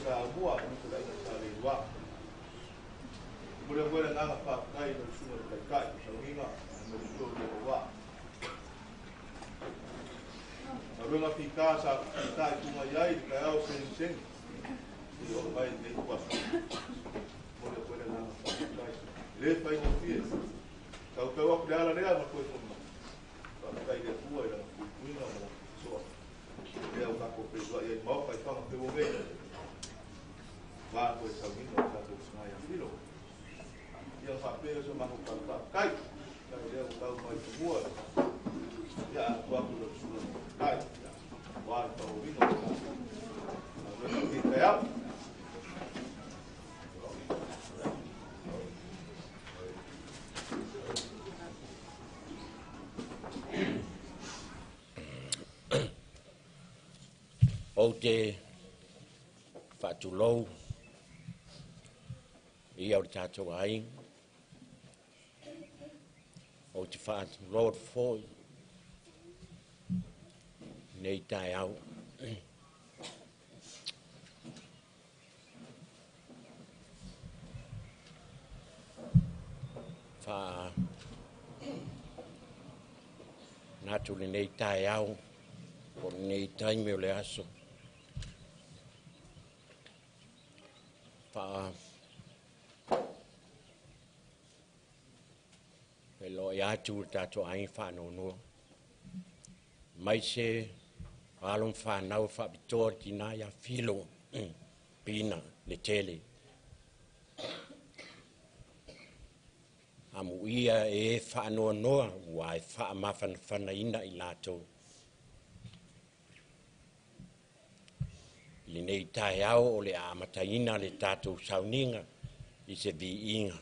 Samoa ma le aiga Sa Leilua. Momoli atu ai le agaga faafetai i lau Susuga i le Taitai o Sauniga aemaise foi o lou auvaa. Galuega fita sa fitaituga i ai i le taeao segisegi seia oo mai i lenei ituaso. Momoli atu ai le agaga faafetai. E le faigofie tautau atu le ala lea ma toe foi mai. Faafetai i le Atua i Lana puipuiga ma Lana faasoa. Lea ua tatou feiloai ai i Maota i Faga Feua nei, aua toe sauniga o le tatou tina ia Filo. Ia ona faapea lea o se matou tala faafetai. Faafetai lea ua tau mai i fanua ia atu atu i lau susuga i le Taitai aua le faaauauina o le tatou galuega i lenei taeao. Ou te faatulou ia o le tatou aiga. Ou te faatulou atu foi nei taeao. Fa natu lenei taeao po o lenei taimi o le aso. Fa feiloai atu le tatou aiga faanoanoa, maise alo ma fanau faapitoa le tina ia Filo Pina le tele. Amuia e faanoanoa ua e faamafanafanaina i latou. I lenei taeao o le a amataina le tatou sauniga i se viiga.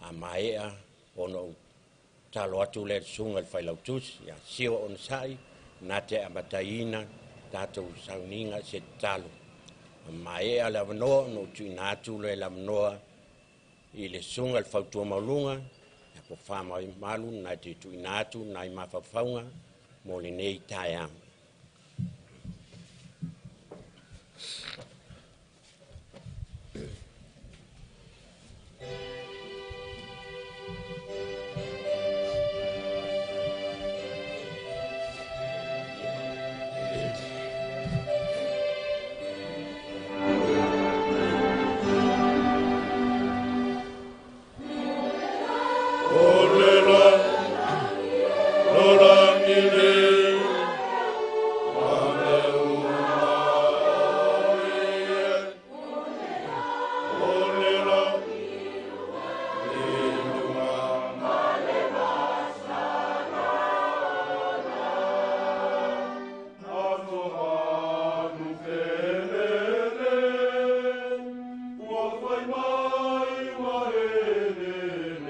A maea ona ou talo atu lea i le susuga i le Failautusi ia Sio Onosai na te amataina tatou sauniga i se tatalo. A maea le avanoa ona ou tuuina atu lea le avanoa i le susuga i le Fautua Maualuga ia Pofā Malu na te tuuina atu nai mafaufauga mo lenei taeao. O le lalolagi nei, ma mea uma o i ai, o le lagi i luga ma le Atomalu felele, ua fai mai ua elele.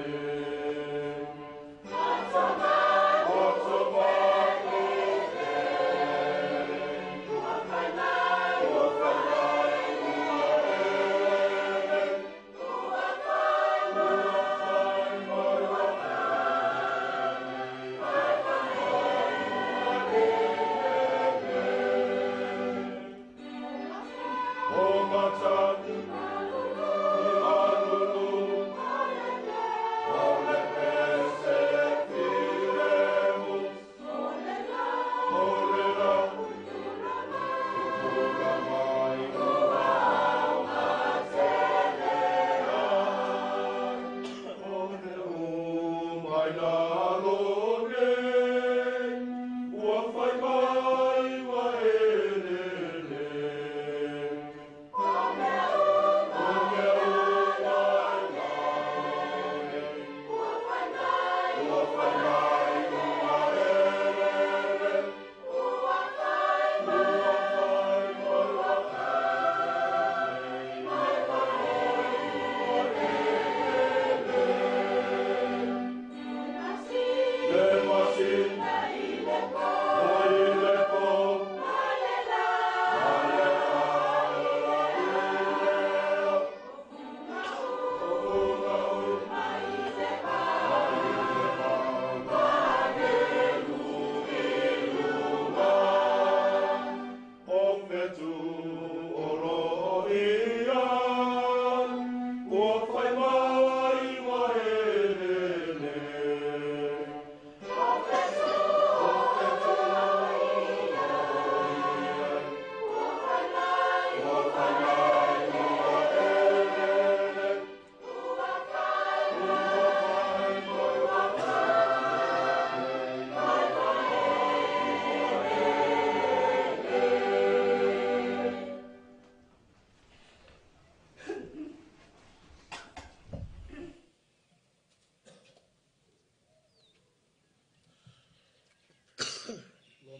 Atomalu felele, ua fai mai ua elele. Ua fai mai ua elele. O matagi i malulu, o le pese filemu, o le la pupula mai ua ai. O mea uma i lalo nei, ua fai mai ua elele.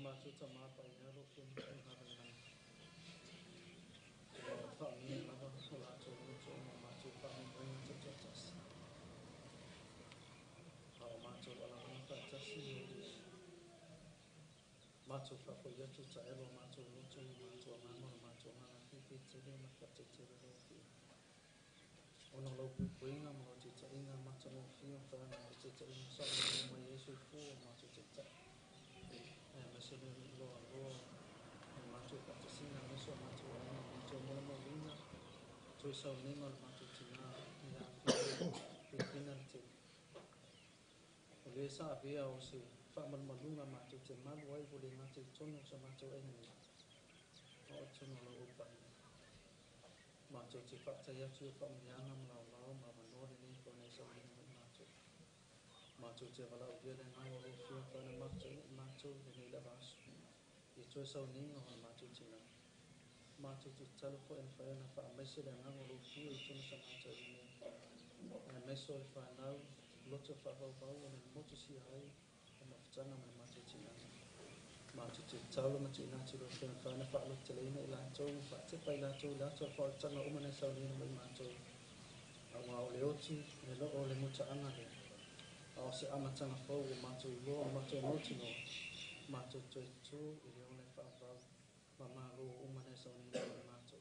Matou Tama Paia o lo o fia matou lava i lagi. Ua faamanuia lava o latou loto ma o matou faamoemoega taitoatasi. A o matou alalaga faatasi i o le matou faafoi atu taelo o matou loto ma matou agaga o le matou agaga fiafia tele ma le faataitele o lau Afioga. Ona o lau puipuiga ma lau taitaiga matagofie o mafai ona e taitaiga saogalemu mai ai soifua o matou taitai. Aemaise le loaloa o le matou faatasiga, aemaise o matou aiga, o matou molimauina, toe sauniga o le matou tina ia Filipina le tele. O lea sa avea o se faamalumaluga matou te malu ai ua le gata i totonu o sa matou aiga nei, a o totonu o lau aupaaiga. Matou te faafetai atu i faamanuiaga ma laolao ma avanoa lenei foi na e sauniga mai matou. Matou te valaaulia le agaga o lau Afioga whaina matou i matou lenei lava aso. I toe sauniga o le matou tina. Matou te tatalo foi na whai ona faamaise le agaga o lau Afioga i totonu sa matou aiga nei. Aemaise o le whanau, loto whaavauvau o le motu sia ai o mafutaga ma le matou tina. Matou te tatalo ma tuuina atu i lau Afioga whaina whaaloteleina i latou, whaatepa i latou, i latou whaoletaga uma na e sauniga mai matou. Aua o le oti, le loo o le mutaanga lea. A o se amataga fou o matou iloa o matou mautinoa, matou toe tu i le ola e faavavau ma malo uma na e sauniga mai matou.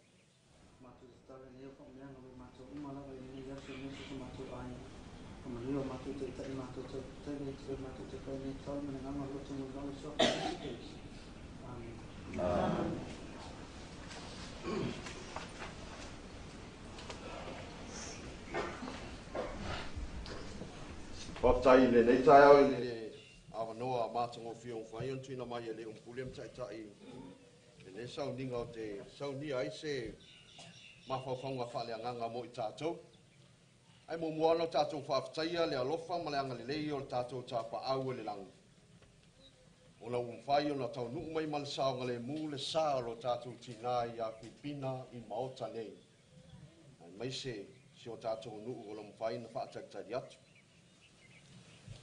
Matou te tatalo nei o faamanuiaga mai matou uma lava i lenei aso aemaise o so matou aiga. Faamanuia o matou taitai matou tautele i te matou te whai nei tau ma le agaga o loto mo le suafa o Iesu Keriso. Amen. Amen. Faafetai i lenei taeao i le avanoa matagofie ua mafai ona tuuina mai e le Umpule ma Taitai lenei sauniga o te saunia ai se mafaufauga faaleagaga mo i tatou. Ae muamua ona tatou faafetaia le alofa ma le agalelei o le tatou tapaau i le lagi. Ona ua mafai ona taunuu mai ma le saogalemu le sa o lo tatou tina ia Filipina i Maota nei. Aemaise si o tatou nuu o lo mafai ona faatalitali atu.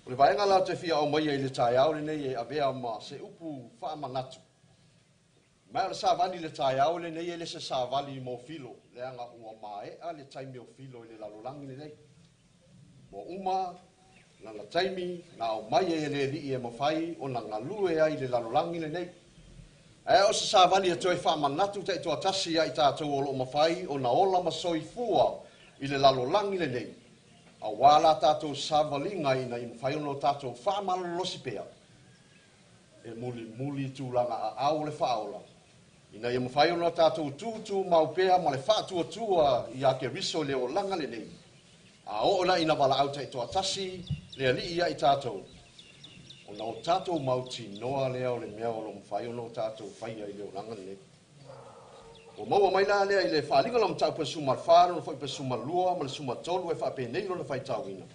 O le vaega la te fia aumaia i le taeao lenei e avea ma se upu faamanatu. Ma o le savali le taeao lenei e le se savali mo filo, leaga ua maea le taimi o filo i le lalolagi lenei. Ua uma lana taimi na aumai ai e le Alii e mafai ona galue ai i le lalolagi lenei. Ae o se savali e toe faamanatu taitoatasi ia i tatou o loo mafai ona ola ma soifua i le lalolagi lenei. Auā la tatou savaliga ina i mafai ona o tatou faamalolosi pea e mulimuli tulaga aao o le faaola, ina ia mafai ona tatou tūtū mau pea ma le faatuatua ia Keriso i le olaga lenei. A oo la ina valaau taitoatasi le Alii ia i tatou, ona o tatou mautinoa lea o le mea o lo o mafai ona o tatou faia i le olaga lenei. Ua maua mai la lea i le faaaliga o le mataupu e 14, lona foi pe 12 ma le 13 e faapenei lona faitauina.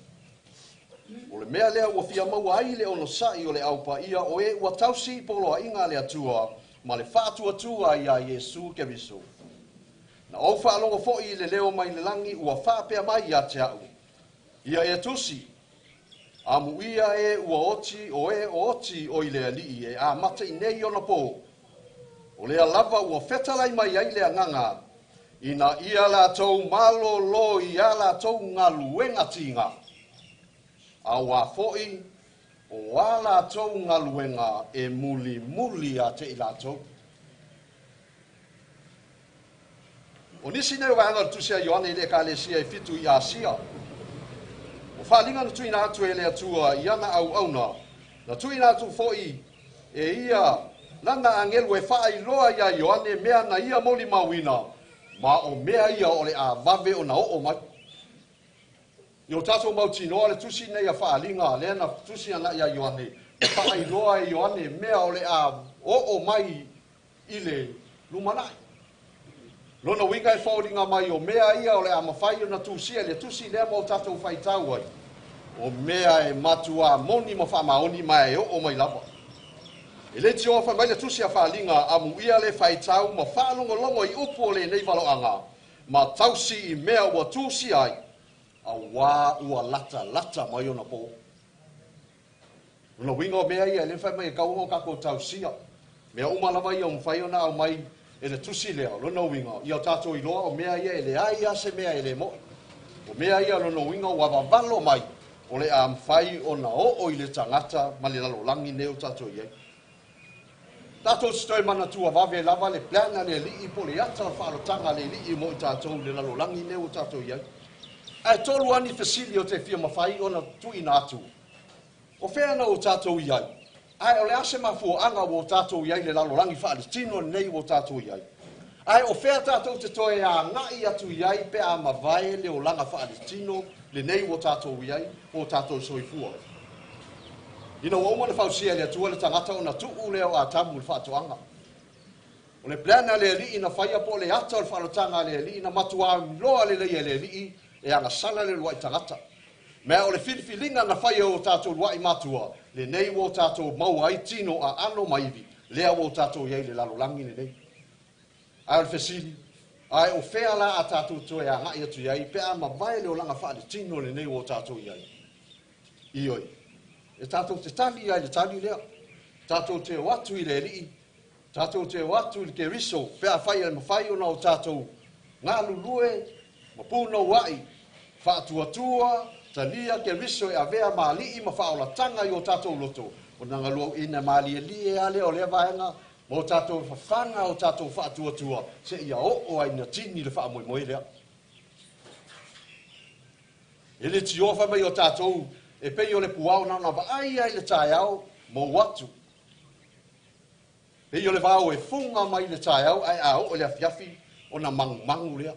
O le mea lea ua fia maua ai le onosai o le aupaia o e ua tausi i poloaiga a le Atua ma le faatuatua ia Iesu Keriso. Na ou faalogo foi i le leo mai le lagi ua faapea mai ia te au, ia e tusi, amuia e ua oti o e o oti o i le Alii e amata i nei ona pō. O lea lava ua fetalai mai ai le agaga, ina ia latou malolo i a latou galuega tiga. A ua foi o a latou galuega e mulimuli ia te i latou. O nisi nei o vaega o le tusi a Ioane i le Ekalesia e 7 i Asia. O faaaliga na tuuina atu e le Atua i ana auauna, na tuuina atu foi e ia lana agelu e faailoa ia Ioane mea na ia molimauina, ma o mea ia o le a vave ona oo mai. I o tatou mautinoa le tusi nei a faaaliga lea na tusi ana ia Ioane, e faailoa e Ioane mea o le a oo mai i le lumanai. Lona uiga e foliga mai o mea ia o le a mafai ona tusia i le tusi lea ma o tatou faitau ai. O mea e matua moni ma faamaoni ma e oo mai lava. E le tioa fai mai le tusi a faaaliga amuia le faitau ma faalogologo i upu o lenei valoaga ma tausi i mea ua tusia ai, auā ua latalata mai ona pō. Lona uiga o mea ia e le mafai mai e tau ona o tatou tausia. Mea uma lava ia ua mafai ona aumai e le tusi lea, o lona uiga, ia o tatou iloa o mea ia e leai lava se mea e le mo'i. O mea ia o lona uiga ua vavalo mai, o le a mafai ona oo i le tagata ma le lalolagi nei o tatou i ai. Tatou te toe manatua vave lava le plan a le Alii po o le ata o le faaolotaga a le Alii mo i tatou i le lalolagi nei ua tatou i ai. Ae tolu lava ni fesili o te fia mafai ona tuuina atu. O fea na o tatou i ai? Ae o le a se mafuaaga ua o tatou i ai i le lalolagi faaletino lenei ua o tatou i ai? Ae o fea tatou te toe agai atu i ai pe a mavae le olaga faaletino lenei ua o tatou i ai, ua o tatou soifua? Ina ua uma ona fausia e le Atua le tagata ona tuu lea o Atamu i le faatoaga. O le plan a le Alii na faia po o le ata o le faaolotaga a le Alii na matuā iloa lelei e le Alii e agasala le uluai tagata. Mea o le filifiliga na fai e o tatou lua'i matua, lenei ua o tatou maua ai tino aano ma ivi, lea ua o tatou i ai i le lalolagi lenei. Ae o le fesili, ae o fea la a tatou toe agai atu i ai pe a mavae le olaga faaletino lenei ua o tatou i ai? Ioe, e tatou te tali ai i le tali lea. Tatou te o atu i le Alii, tatou te o atu i le Keriso pe afai e mafai ona o tatou galulue ma punoua'i, faatuatua, talia Keriso e avea ma Alii ma faaolataga i o tatou loto, ona galuau'ina malielie lava lea o lea vaega ma o tatou fafaga o tatou faatuatua seia oo ai ina tini le faamoemoe lea. E le tioa fai mai o tatou e pei o le puao na ona vaai ai i le taeao mou atu. Pei o le vao e fuga mai i le taeao ae a oo i le afiafi ona magumagu lea.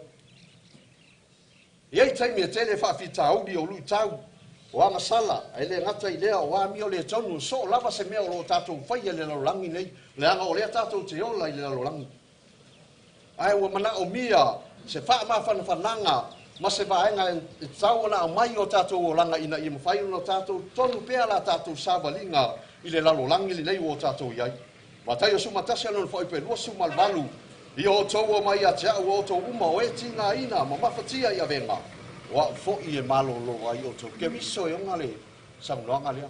E i ai taimi e tele e faafitauli o luitau, o agasala, ae le gata i lea o amio le tonu, soo lava se mea o lo o tatou faia i le lalolagi nei, leaga o lea tatou te ola i le lalolagi. Ae ua manaomia se faamafanafanaga ma se vaega e tatau ona aumai i o tatou olaga ina ia mafai ona tatou tonu pea la tatou savaliga i le lalolagi lenei ua o tatou i ai. Mataio 11 lona fuaiupu 28, Ia outou o mai ia te a'u o outou uma o e tigaina ma mafatia i avega, o a'u fo'i e malōlō ai outou. Keriso e ona le saunoaga lea.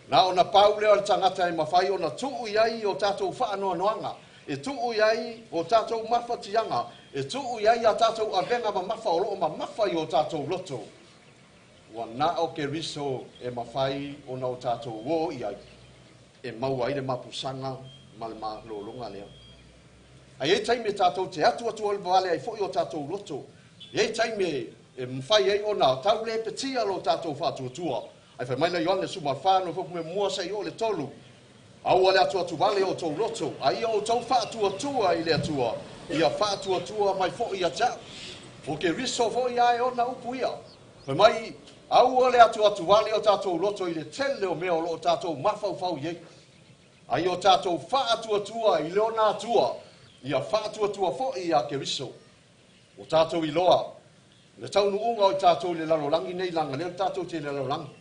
Na ona pau lea o le tagata e mafai ona tuu i ai o tatou faanoanoaga, e tuu i ai o tatou mafatiaga, e tuu i ai a tatou avega mamafa o lo o mamafa i o tatou loto. Ua na o Keriso e mafai ona o tatou o i ai e maua ai le mapusaga ma le malologa lea. Ae i ai taimi e tatou te atuatu vale ai foi o tatou loto. E i ai taimi e mafai ai ona taulepetia lo tatou faatuatua. Ae fai mai le Ioane 14 no fuaiupu 1 seia oo i le 3. Aua le atuatu vale o outou loto, a ia outou faatuatua i le Atua, ia faatuatua mai foi ia te a'u. O Keriso foi a e ona upu ia. Fai mai, aua le atuatu vale o tatou loto i le tele o mea o lo o tatou mafaufau i ai. A ia o tatou faatuatua i le ona Atua, ia faatuatua foi ia Keriso. Ua tatou iloa le taunuuga o i tatou i le lalolagi nei, leaga lea tatou te i le lalolagi.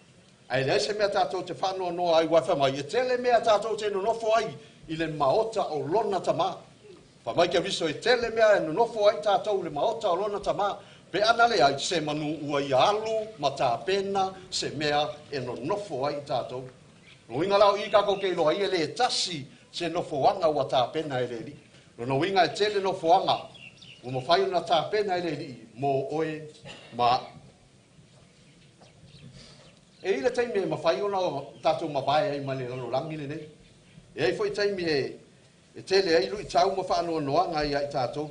Ae leai se mea tatou te faanoanoa ai, ua fai mai, e tele mea tatou te nonofo ai i le maota o lona Tamā. Fai mai Keriso e tele mea e nonofo ai tatou i le maota o lona Tamā, pe ana leai se manu ua ia alu ma tapena se mea e nonofo ai i tatou. Lona uiga la o i tatou te iloa ai e le tasi se nofoaga ua tapena e le Alii. Lona uiga e tele nofoaga ua mafai ona tapena e le Alii mo oe ma a'u. E i le taimi e mafai ona tatou mavae ai ma le lalolagi lenei. E ai foi taimi e tele ai luitau ma faanoanoaga ia i tatou.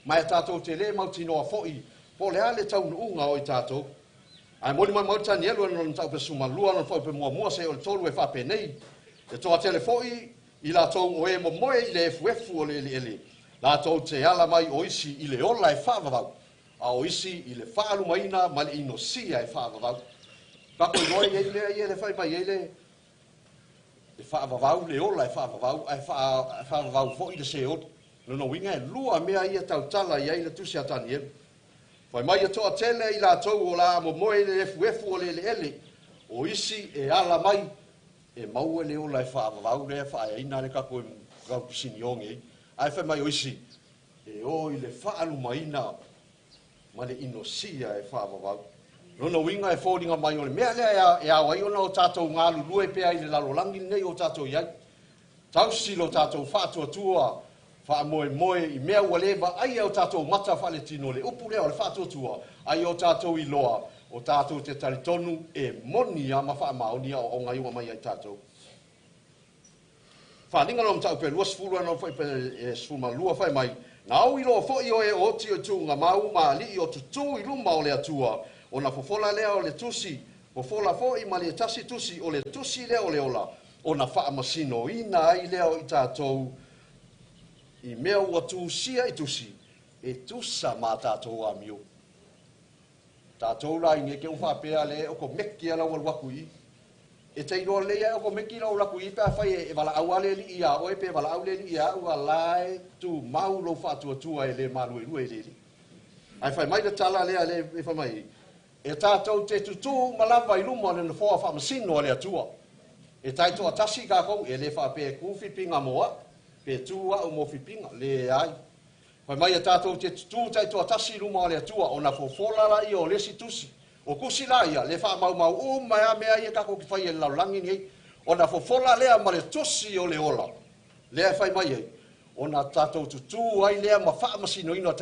Ma e tatou te le mautinoa foi po o le a le taunuuga o i tatou. Ae moli mai mai Tanielu e lona mataupu 12 lona fuaiupu 1 seia oo i le 3 e faapenei. E toatele foi i latou o e momoe i le efuefu o le eleele, latou te ala mai o isi i le ola e faavavau, a o isi i le faalumaina ma le inosia e faavavau. Tatou iloa i ai mea ia le fai mai ai le faavavau, le ola e faavavau, ae faavavau foi le seoli. Lona uiga e lua mea ia tautala i ai le tusi a Tanielu. Fai mai e toatele i latou o la momoe i le efuefu o le eleele, o isi e ala mai e maua le ola e faavavau lea faaeaina le tatou kaupsinioge ai. Ae fai mai o isi e o i le faalumaina ma le inosia e faavavau. Lona uiga e foliga mai o le mea lea e ao ai ona o tatou galulue pea i le lalolagi lenei o tatou i ai. Tausi lo tatou faatuatua faamoemoe i mea ua le vaaia e o tatou mata faaletino, le upu lea o le faatuatua, a ia o tatou iloa, o tatou te talitonu e moni lava ma faamaoni aoaoga ia ua aumai ia i tatou. Faaaliga lona mataupu e 20 ana foi e 12 fai mai, na ou iloa foi o e oti o tuugamau ma alii o tutū i luma o le Atua, ona fofola lea o le tusi, fofola foi ma le tasi tusi, o le tusi lea o le ola, ona faamasinoina ai lea o i tatou i mea ua tusia i tusi, e tusa ma tatou amio. Tatou la i nei ke uwha pea le o ko meki ala ua luaku i. E te iloa lelei ai o ko meki lau laku i pe a fai e valaau a le alii iā oe pe valaau le alii iā au a la e tumau lou faatuatua e le maluelue i le alii. Ae fai mai le tala lea le e fai mai, e tatou te tutū uma lava i luma o le nofoa faamasino a le Atua. E taitoatasi kākou, e le faapea e kū Filipiga mo au, pe tū au mo Filipiga, leai. Fai mai e tatou te tutū taitoatasi i luma o le Atua, ona fofola laia o le isi tusi. O tusi la ia, le faamaumau uma e a mea ia kākou te fai e le lalolagi nei. Ona fofola lea ma le tusi o le ola, lea e fai mai ai, ona tatou tutū ai lea ma faamasinoina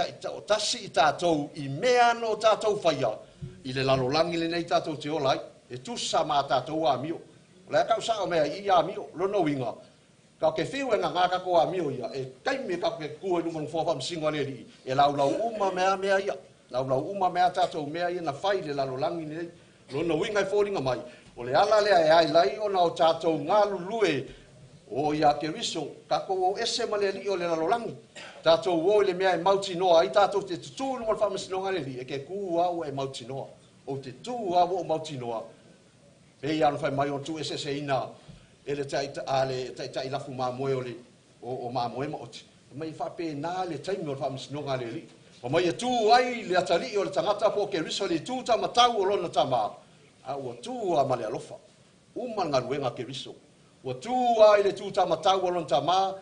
tasi i tatou i mea ana o tatou faia i le lalolagi lenei tatou te ola ai. E tusa ma tatou amio. O le a tau sao mea i amio, lona uiga, ka ke whiu e ngā kako amio ia, e taimi ka ke kua i luma nofoa faamasino a le alii, e laulau uma mea mea ia, laulau uma mea tatou mea ia na fai le lalolagi nei. Lona uiga e foliga mai, o le ala lea e ai lai ona o tatou galulue o ia Keriso, tatou o ese ma le alii o le lalolagi. Tatou o i le mea e mautinoa ai tatou te tutū i luma o le faamasinoga a le alii, e ke kū au e mautinoa. O te tū au o mautinoa. Pe ia ona fai mai o tu eseeseina e le taitai lafu mamoe o le o mamoe ma oti. Mai faapena le taimi o le faamasinoga a le alii. O mai e tū ai le atalii o le tagata po o Keriso le tū tamatau o lona tamā, a ua tū a ma le alofa. Uma le galuega a Keriso. Ua tū ai le tū tamatau o lona tamā,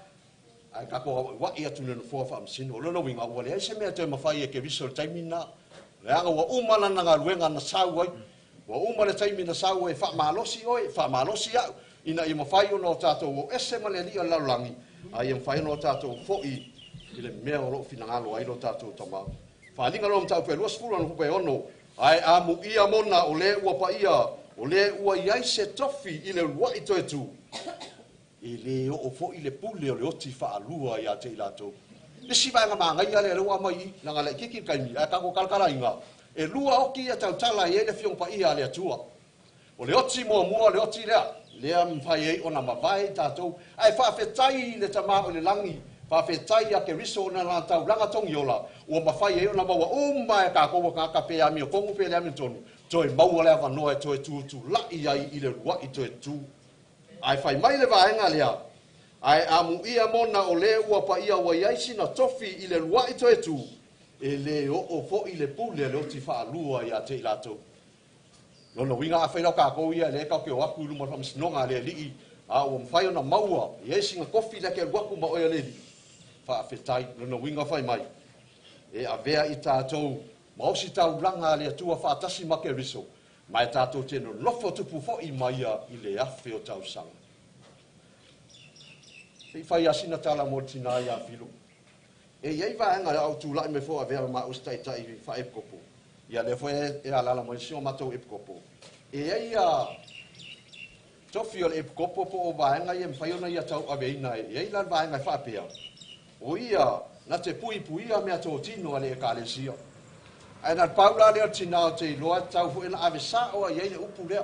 ae kākou auaiuai atu le nofoa faamasino. O lona uiga, ua leai se mea toe mafai e Keriso le taimi lena. Leaga ua uma lana galuega na sau ai. Ua uma le taimi na sau ai, faamalosi oe, faamalosi au, ina ia mafai ona o tatou o ese ma le alii o le lalolagi, a ia mafai ona o tatou fo'i i le mea o loo finagalo ai lo tatou tamā. Faaaliga lona mataupu e 20 ana fupe 6, ae amuia mona o le ua paia, o le ua iai se tofi i le uluai toe tū, e le oo foi le pule o le oti faalua ia te i latou. Le isi vaega magaia lea le ua aumai i, leaga laitiiti le taimi, ae tatou talatalaiga, e lua oti ia tautala i ai le Afioga Paia a le Atua. O le oti muamua, le oti lea, lea mafai ai ona mavae i tatou. Ae faafetai i le Tamā o le lagi, faafetai ia Keriso ona lana taulaga togiola, ua mafai ai ona maua uma e kākou o tagata pe amiotonu pe le amiotonu, toe maua le avanoa e toe tutulai ai i le uluai toe tū. Ae fai mai le vaega lea, ae amuia mona o le ua paia ua iai sina tofi i le luai toe tū, e le oo foi le pule a le oti faalua ia te i latou. Lona uiga a fai lau kākou ia le kau ke o aku i luma o le faamasinoga a le alii, a ua mafai ona maua i ai sina tofi lea ke alu atu ma oe a le alii. Faafetai, lona uiga fai mai, e avea i tatou ma osi taulaga a le Atua faatasi ma Keriso, ma e tatou te nonofo tupu foi ma ia i le afe o tausaga. Se i fai asina tala mo le tinā ia Filo. E iai vaega au tulai mai foi avea ma au se taitai faaepikopo. Ia lea foi e alaala mai si o matou epikopo. E iai ia tofi o le epikopo po o vaega ia e mafai ona ia tauaveina e iai la le vaega e faapea. O ia na te puipuia mea totino a le ekalesia. Ae na pau la lea o le tinā o te iloa tau foi na ave sao ai le upu lea.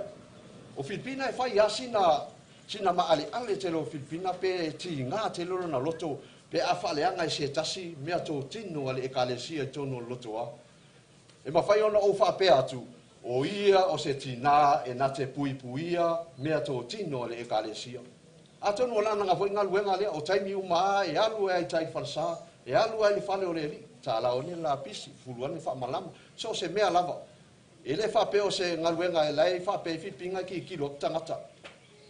O Filipina e fai a sina maaleale tele o Filipina pe tigā tele lona loto pe a faaleaga i se tasi mea totino a le ekalesia i totonu o le loto a. E mafai ona ou faapea atu, o ia o se tinā e na te puipuia mea totino a le ekalesia. Atonu o lana foi galuega lea, o taimi uma a e alu e ai tai falesa, e alu ai le fale o le alii, tālao ane le lapisi, fulu ane faamalama, so o se mea lava. E le faapea o se galuega e lae faapea i Filipina kilokilo atu tagata.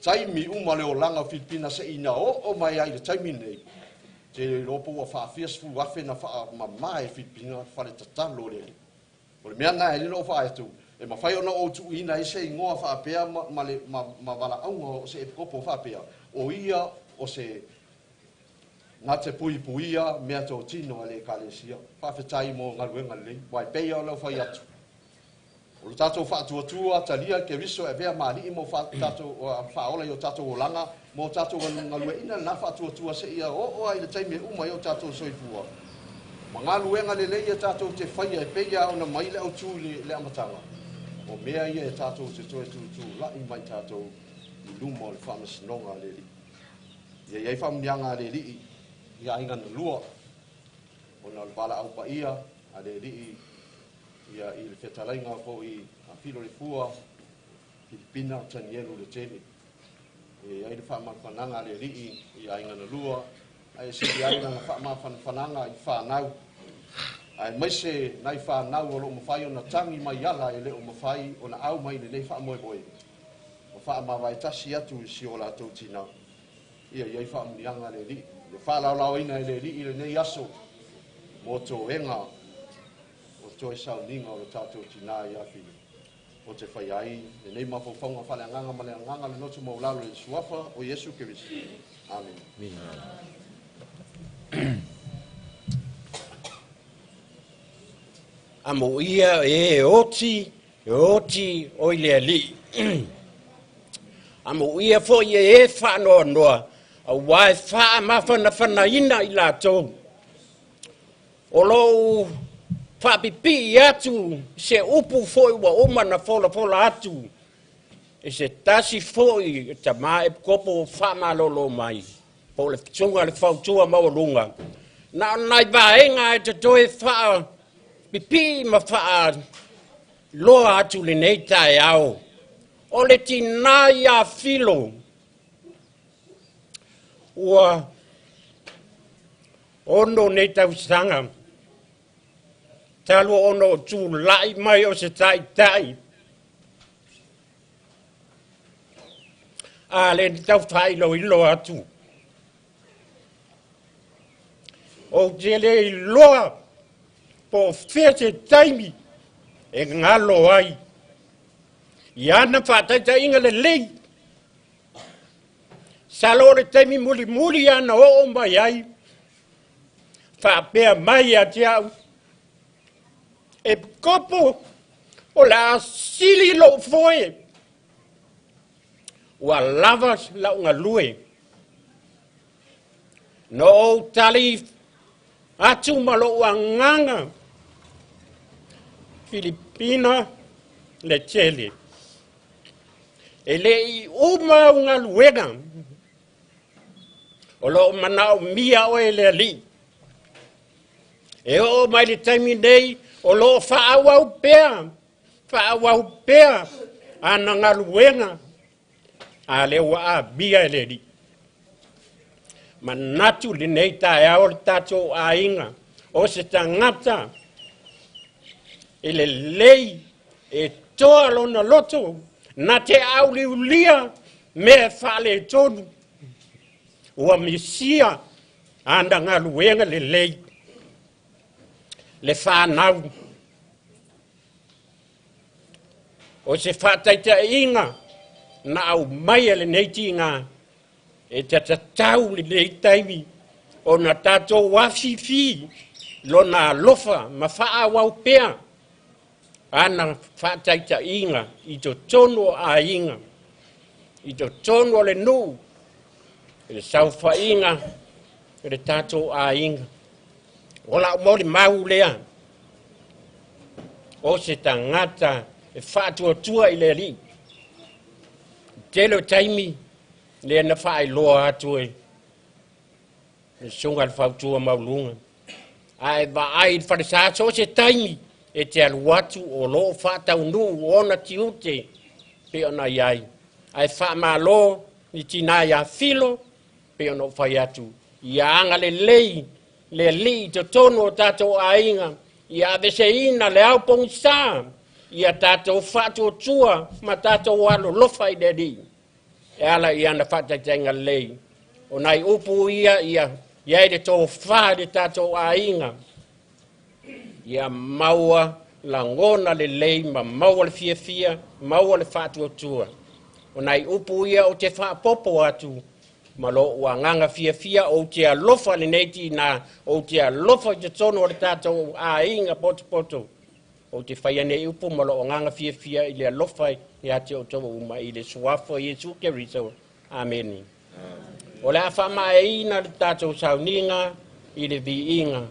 Taimi uma le olaga o Filipina seia oo mai ai i le taimi lenei. Te iloa po ua faafia 10,000 na faamamā e Filipina fale tatalo o le alii. O le mea na e lilo o faatu, e mafai ona ou tuuina ai se igoa faapea ma valaauga o se epikopo faapea. O ia o se na te puipuia mea totino a le Ekalesia. Faafetai mo galuega lelei, aua e pei lava ona ou fai atu, o le tatou faatuatua talia Keriso e avea ma Alii mo tatou faaola i o tatou olaga mo tatou galueaiina lena faatuatua seia oo lava i le taimi e uma ai o tatou soifua ma galuega lelei e tatou te faia e pei lava ona mai le autu i le amataga. O mea ia e tatou te toe tutulai mai tatou i luma o le faamasinoga a le Alii. Ia i ai faamuniaga a le Alii i aiga na lua, ona o le valaau paia a le Alii ia i le fetalaiga foi a Filo le Fua, Filipina Tanielu le Tele. Ia i ai le faamafanafanaga a le Alii i aiga na lua, ae sili ai lana faamafanafanaga i fanau, aemaise nai fanau o lo o mafai ona tagi mai ala e le o mafai ona au mai lenei faamoemoe ma faamavae tasi atu i si o latou tina. Ia i ai faamuniaga a le Alii, ia faalaolaoina e le Alii lenei aso mo toega o toe sauniga o le tatou tina ia Fili, o te faia ai lenei mafaufauga faaleagaga ma le agaga le loto maualalo i le suafa o Iesu Keriso. Amene. Amuia e oti, e oti oi le Alii. Amuia foi e e faanoanoa, aua e faamafanafanaina i latou. O lou faapipii atu se upu foi ua uma na folafola atu e se tasi foi tama epikopo faamalolo mai, po o le susuga le fautua maualuga, na o nai vaega e totoe faapipii ma faaloa atu lenei taeao. O le tinā ia Filo ua 6 nei tausaga talu ona ou tulai mai o se taitai a le tau faailoilo atu. Ou te le iloa po o fea se taimi e galo ai i ana faataitaiga lelei. Salo o le taimi mulimuli ana oo mai ai, faapea mai ia te au, e kopo o le a sili lou foe, ua lava lau galue. Na ou tali atu ma lou agaga Filipina le tele. E le i uma au galuega, o lo o manaomia oe e le Alii. E oo mai le taimi nei, o lo o faaauau pea, faaauau pea ana galuega, a lea ua amia e le Alii. Manatu lenei taeao o le tatou aiga, o se tagata e lelei, e toa lona loto, na te auliulia mea faaletonu, ua misia ana galuega lelei. Le fanau, o se faataitaiga na aumai e lenei tiga e tatatau lenei taimi ona tatou afifi lona alofa ma faaauau pea ana faataitaiga i totonu o aiga, i totonu o le nuu, i le saofaiga i le tatou aiga. O lau molimau lea, o se tagata e faatuatua i le Alii. Tele o taimi lea na faailoa atu e le susuga le fautua maualuga. Ae vaai i le falesa so o se taimi e te alu atu o lo o faataunuu ona tiute pei ona i ai. Ae faamalo ni tinā ia Filo pei ona ou fai atu, ia agalelei le Alii i totonu o tatou aiga, ia aveseina le ao pogisa, ia tatou faatuatua ma tatou alolofa i le Alii e ala i ana faataitaiga lelei. O nai upu ia ia i ai le tofa i le tatou aiga, ia maua lagona lelei ma maua le fiafia, maua le faatuatua. O nai upu ia ou te faapopo atu Ma lo uagaga fiafia ou te alofa lenei tinā, ou te alofa i totonu o le tatou aiga potopoto. Ou te faia nei upu ma lou agaga fiafia i le alofa ia te outou uma i le suafa o Iesu Keriso. Ameni. O le a faamaeaina le tatou sauniga i le viiga,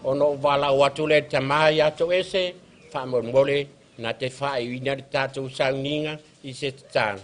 ona ou valaau atu lea i le tamā ia Toese, faamolemole na te faaiuina le tatou sauniga i se tatalo.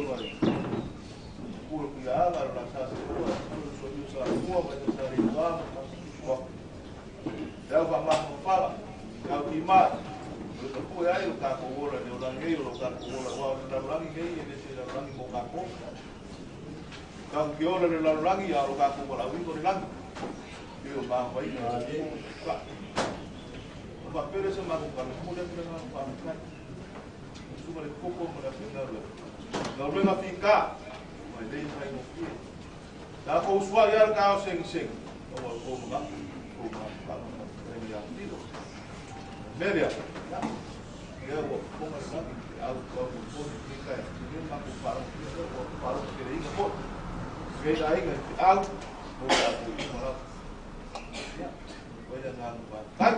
afioga i pule kuiaaga lo la sa seua so sa mua ma sa reiva ma sa le au faamafafala le au timai o le tapue ai o takou ola le olagi nei o lo takou ola ua o le lalolagi nei e le se lalolagi mo kakou tatou te ola le lalolagi a o lo takou valaauina o le lagi e o mafaiga o faapele se matou kala momoli atu le agaga faafetai suka le koko ma le afioga le galuega fika mai lei faigofie tatou usuai a le taao segisegi aua o tou manatu tou mafutaga ma ia tilo mea lea ia ua fofoga le lagi te au tau moni fika e le matou faalogo ua faalogo teleiga foi nei aiga i te au mo tatou uma lava ia koe le agaga faafetai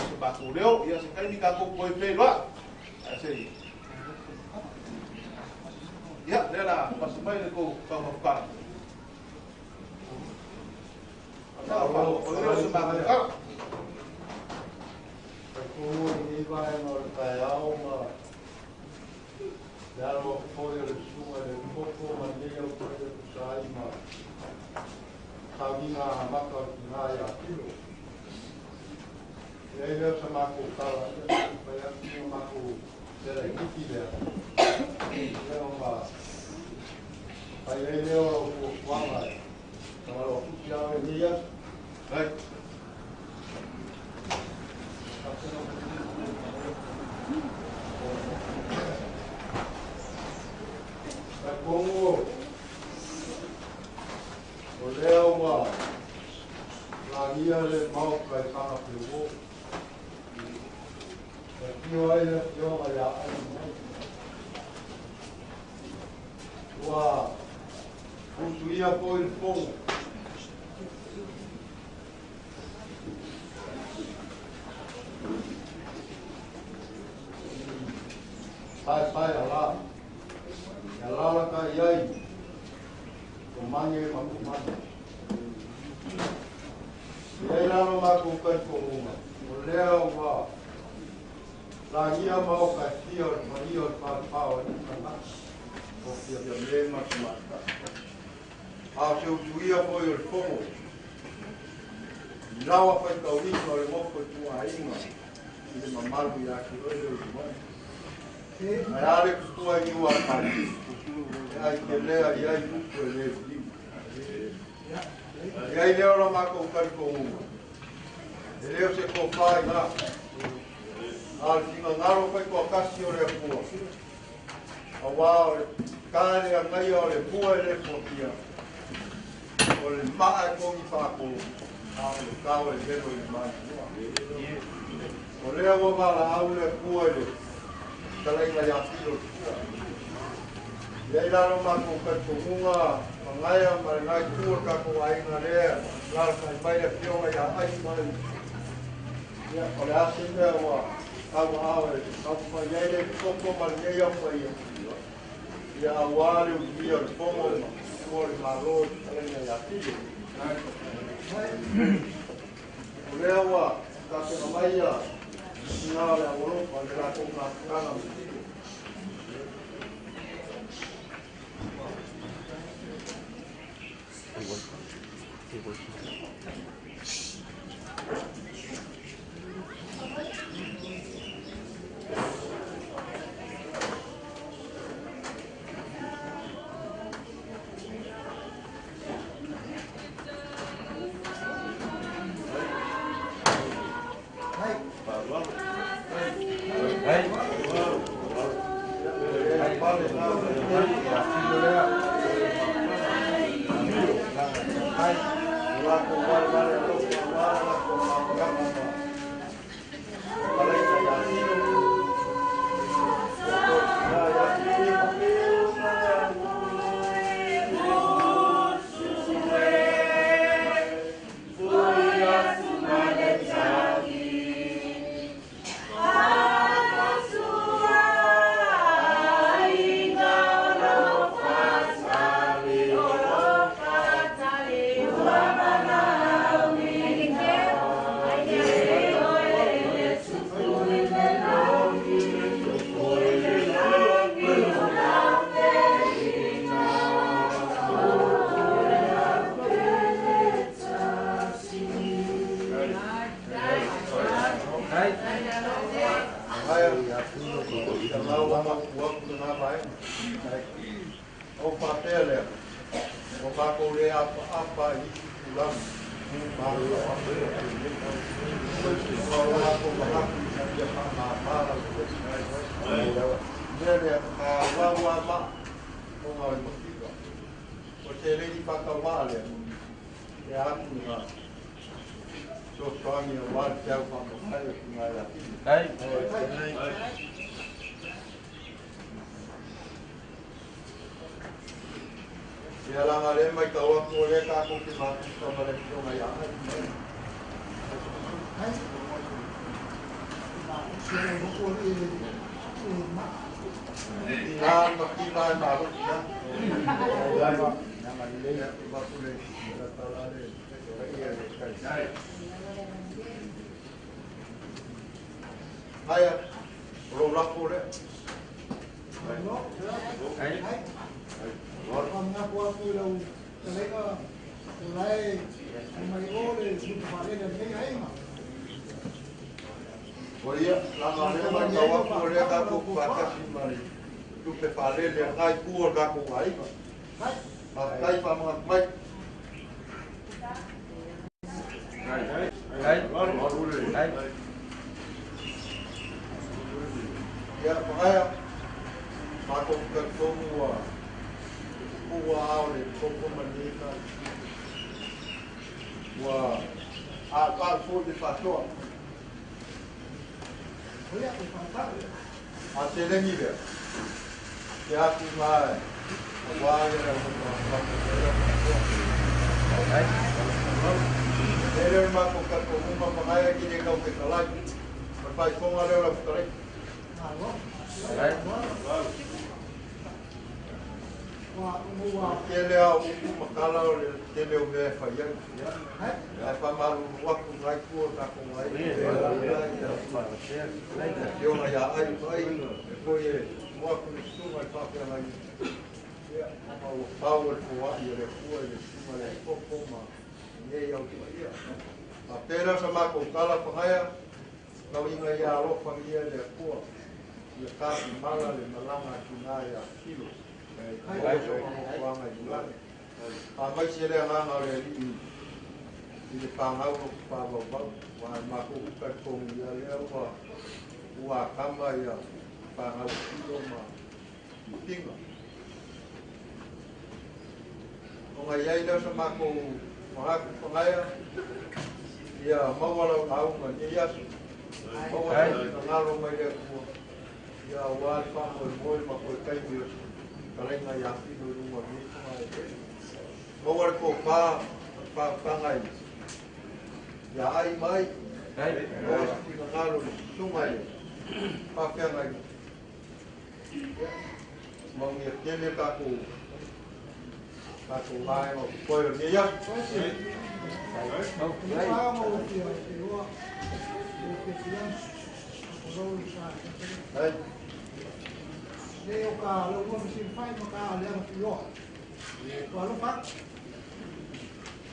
se matou leo ia se taimi tatou toe feiloai ae se ia lea la pasi mai le tou taumafataga o lea o se matou tala. Faitonu i lenei vaega o le taeao ma le alo atu foi o le susuga i le Koko ma lenei aupaia tusa ai ma sauniga amata o le tina ia Filo. E leai lea o sa matou tala, ia se i fai atu sina matou tala itiiti lea, ia ona fai ai lea o lau fuafuaga e tagalo atu ia oe i lenei aso. Talitonu o lea ua lagia le Maota i Paga Peuo e afio ai le Afioga ia Ai Mai. Ua utuia foi le fono paepae ala e alalatai ai o mage ma tumane. E i ai la lo matou talitonuga, o lea ua lagia maota e fia o le paia o le falepa o alii ma tagata, o Fiame ma Tamaitai. A o se utuia foi o le fono i lawa faitauina o le nofo ituaiga i le mamalu ia te oe le uluai. Ae a le tutua i niu a kai, e ai telea i ai upu e le liliu. E i ai lea o la matou talitonuga, e le o se tofa i na, a o le finagalo faitoatasi o le Atua, auā o le ka le agaia o le pua e le fuafia, o le maa e togi faatolu, a o le tao e velo i le maninoa. O lea ua valaau le Atua i le fetalaiga ia Filo le Tupua. E i ai la lo matou talitonuga, Magaia ma lena itu o le tatou aiga lea e alalatai mai le Afioga ia Ai Mai. Ia, o le a se mea ua tauaao e taumafai ai le toto ma lenei au paia, ia auā le utuia o le fono ma tua o le Malo i le fetalaiga ia Filo. O lea ua tapena mai ia tina o le Aualofa i le latou mafutaga ma Filo. faapea lea, o mākou le apa i isi tulaga. O mākou manatu ina ia faamāmā lau mea lea auaua ma ona o le mativa. O se leni whakawā lea, e atu ngā sosoangi o wā te au whamawhai o ki ngā ia tini. Ia langa le mai tau aku o le kākou ki mākuta ma le fionga ia ai. Ina makina e māroki na. Ia mapule la talale ia le kai. Aia, o lou lafo lea. Ai. Whangapu aku i lau talega o lae mai o le lupa whalele nei ainga. O ia, langa lea mai tau aku o lea kākou whakasi ma le lupe whalele a ngai pua kākou ainga. Whakatai whamanga mai. Ia, whangaia, mākou katomu a ua ao le koko maneka ua a pa fo le fatoa. A te lengi lea, te atu ngā a wā ia rau mo E leo mākou kato uma whangaia ki le kau te kalai. Ma whai konga leo la whakarei. Tele au upu makala o le tele o mea e whai ai. Ai whamaru waku ngai kua kako ngai. Fionga ia ai whai. E koe e moaku le sunga i whapea ngai. Ia, ma ua pau e kua i le kua i le sunga le koko ma nei au te ia. A pēra sa mākou kala whangaia, kau inga ia alofa ngia le kua. Ia kāpi mala le malanga ki ngā ia kilo. A mai se lea nganga o le alii i le pāngau no pāwauvau. Wa mākou uka kongu ia lea ua ua kama ia pāngau kilo ma pinga. O ngai ai lea sa mākou mahaku whangaia ia maualau aunga ni aso. Maua sa ngalo mai lea kua. Ia wā le whamoe moe ma koe taimi o kalainga ia whino i runga ni whangaia. Maua le kō pā, pā whangai. Ia ai mai, maua se whina ngalo le sunga e pā whangai. Maungia tele kākou kākou o koe o ni aso. Ai. Le o ka lau ua misi whai ma ka lea ma whioa. Kua alofa.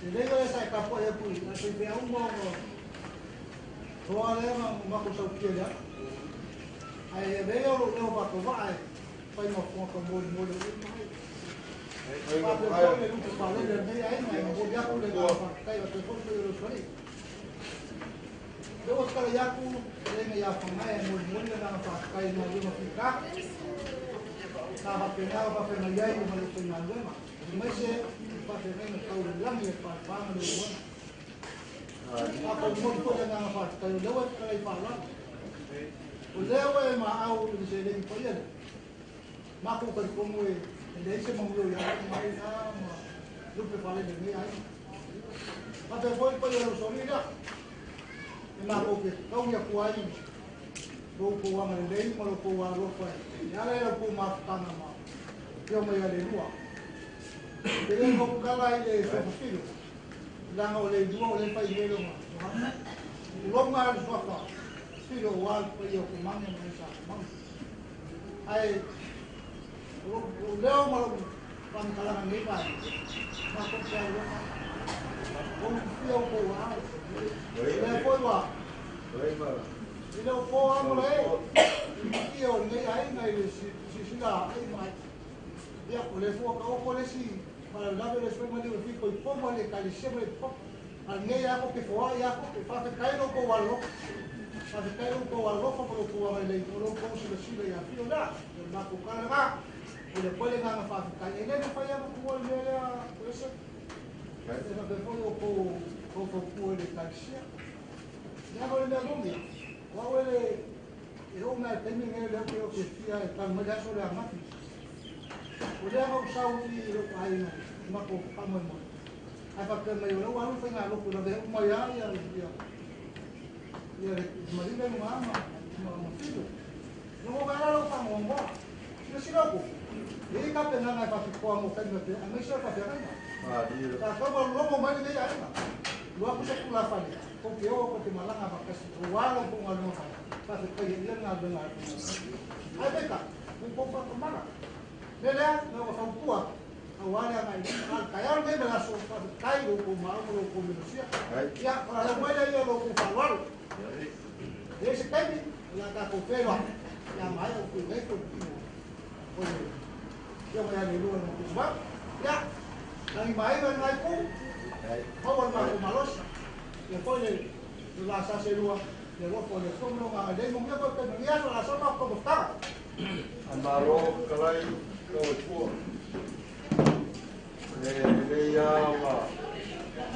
Te leo e sai ka poe pui, a te pea umo o toa lea ma mako saukia lea. Ai e leo leo wako wae, whai ma fua ka mori mori o mai. Ai pa le lupe whalele nei ai mai, ma mori aku le ngā whakatai o te fono i Rosari. Leo kala iaku, le ngai a whangai e mori mori le ngā whakatai ngā lima whika. Ka whapenga whapenga iai ma le whainga luema. Mai se whapenga na tau le langi e whaipanga le uana. A kau mori koe ngā whakatai o leo e kala i whalanga. O leo e ma au i se lengi paia le. Mako kari kongu e le se mangulo ia mai na ma lupe whale le mea ai. Mate foi paia o sori la. E mako ke kau ia kuai. Lou pou anga le lei ma lou pou alofa e. Ia le lau pou mafutanga ma. Pio mai a le lua. Te le kou kala i le sofafilo. Langa o le lua o le whai melo ma. Ulonga le swafa. Filo o al pai o kumange ma le sa kumange. Ai, o leo ma lou pangkalanga nei pai. Mako ke alofa. O fia o pou ai. Le foi wa. I leo pō amo le e, i o nei ai ngai le sisila ai mai. Ia, o le fua taoto le isi faalavelave o le isi foi maliu e fitoitonu ai le Ekalesia ma le Epikopo. A o lenei lava tou te foai lava tou te faafetai lo outou alolofa. Faafetai lo outou alolofa ma lo outou agalelei o lo outou silasila ia Filo lea. O le matou tala lena. Momoli atu ai le agaga faafetai. E le mafai lava ona tuua le mea lea Toese. E faapea foi o outou faufautua i le Ekalesia. Leaga o le mea moni, o au e le e oo mai lava i le taimi lenei o lea ou te le o fiafia e tanu mai le aso lea ananafi. O lea na ou sau i lou aiga i matou faamoemoe, ae faapea mai o lea ua alu le faigalotu e lavea uma ai lava ia ia ia le malina i luga ma ma Filo. Lagona ai la lou faanoanoa. Silasila atu, e i ai tapenaga e faapitoa mo taimi faapea, aemaise o le faafeagaiga. Sa tau malologo mai lenei aiga. Alu atu se tulafale, tou te o tou te malaga faatasi, aua la outou galuega fai, faafetai ai ia le galuega a le Faigamalo. Ae peitai, ua outou faatamala. O le mea lea, na ona fautua atu, aua le agai i luma. A o le taeao lenei ma le aso, faafetai i lo outou maau ma lo outou menosia. Ia, faaauau mai lea i lo outou faaaloalo. E i ai se taimi, o le a tatou feiloai, pe a maea ou nei tolotino o le Afioga ia Leilua i Matuisavao. Ia, lagi maina lena itu, maua le matou malosi, ia foi le la sa selua, le alofa o le Atua ma lona agalelei. Manuia foi taimi o lenei aso, o le a sau matou taumafataga. Malo fetalai lau Atua. E lelei lava ona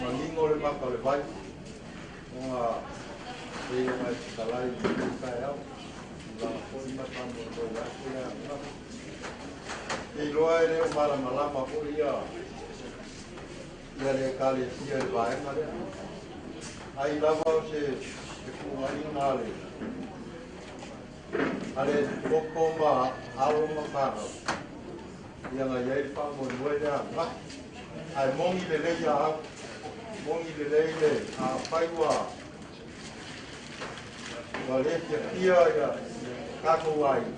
manino le mata o le vai ona pei ona e fetalai i lenei taeao, tulaga foi ma faamoemoe atu le ananafi. Ou te iloa e le o malamalama foi ia le Ekalesia i le vaega lea. Ai lava o se fetuunaiga a le a le epikopo ma alo ma fanau, ia na i ai le faamoemoe lea ananafi. Ae moni lelei ia au, moni lelei le afai ua ua le fiafia ia tatou aiga,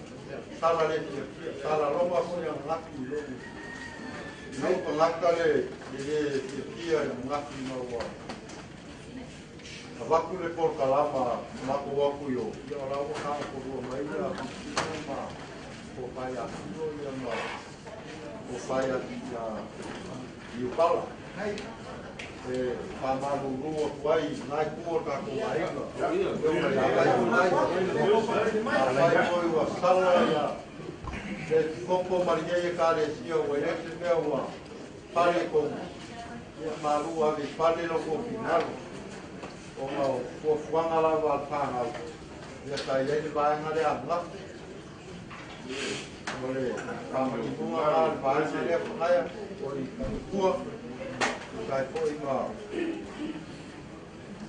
sala le fiafia, sala loma foi ananafi i lou lou tagata le le fiafia i ananafi ma ua avatu le polokalama matou atu i o, ia o la ua taotolua mai ia Filipino ma tofa ia Filo ia ma tofa ia Iupala. E faamalulu atu ai i lena itu o le tatou aiga, e ona ia tai, afai foi ua sala ia le epikopo ma lenei Ekalesia ua i ai se mea ua pale i kou, ia malu ave i fale lo kou finagalo, ona o fuafuaga lava a le fanau, ia sa i ai le vaega lea ananafi. O le faamatinoga la o le vaega lea Fanaia, o i tua, tusa ai foi ma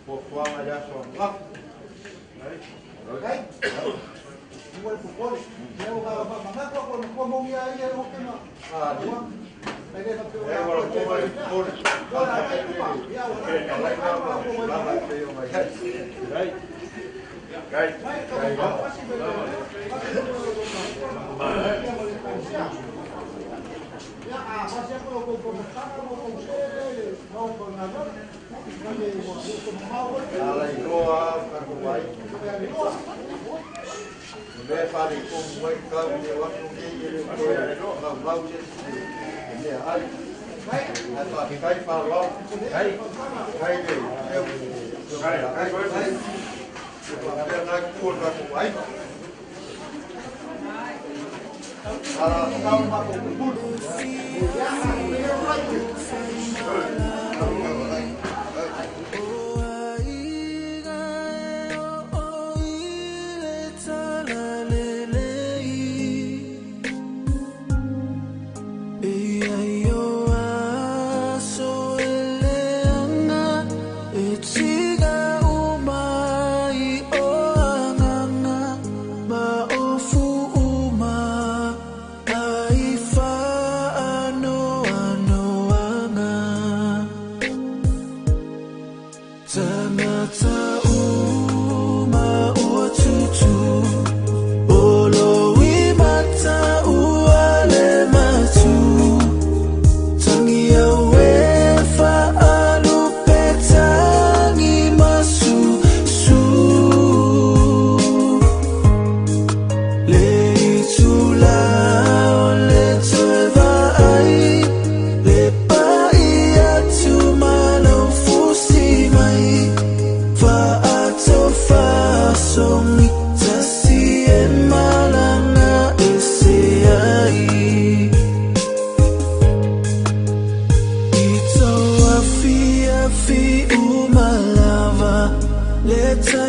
fuafuaga i le aso ananafi. Ai, ua le popole. Ia ua faamanatu atu e le matua moni a ia e ote ma. Ai le faapea E ua latou ai le popole. Alai la ma tulaga e pei ona i ai. Ala iloa a o tatou aiga. O mea e faaletonu ai tau i le o atu nei e le o toe naunau se isi i le meaai. Ae faafetai faaaloalo. Faafetai le seu seu meaai. Ia faapea na itu o le tatou aiga. Ala tatau le matou pupulu. Faafetai.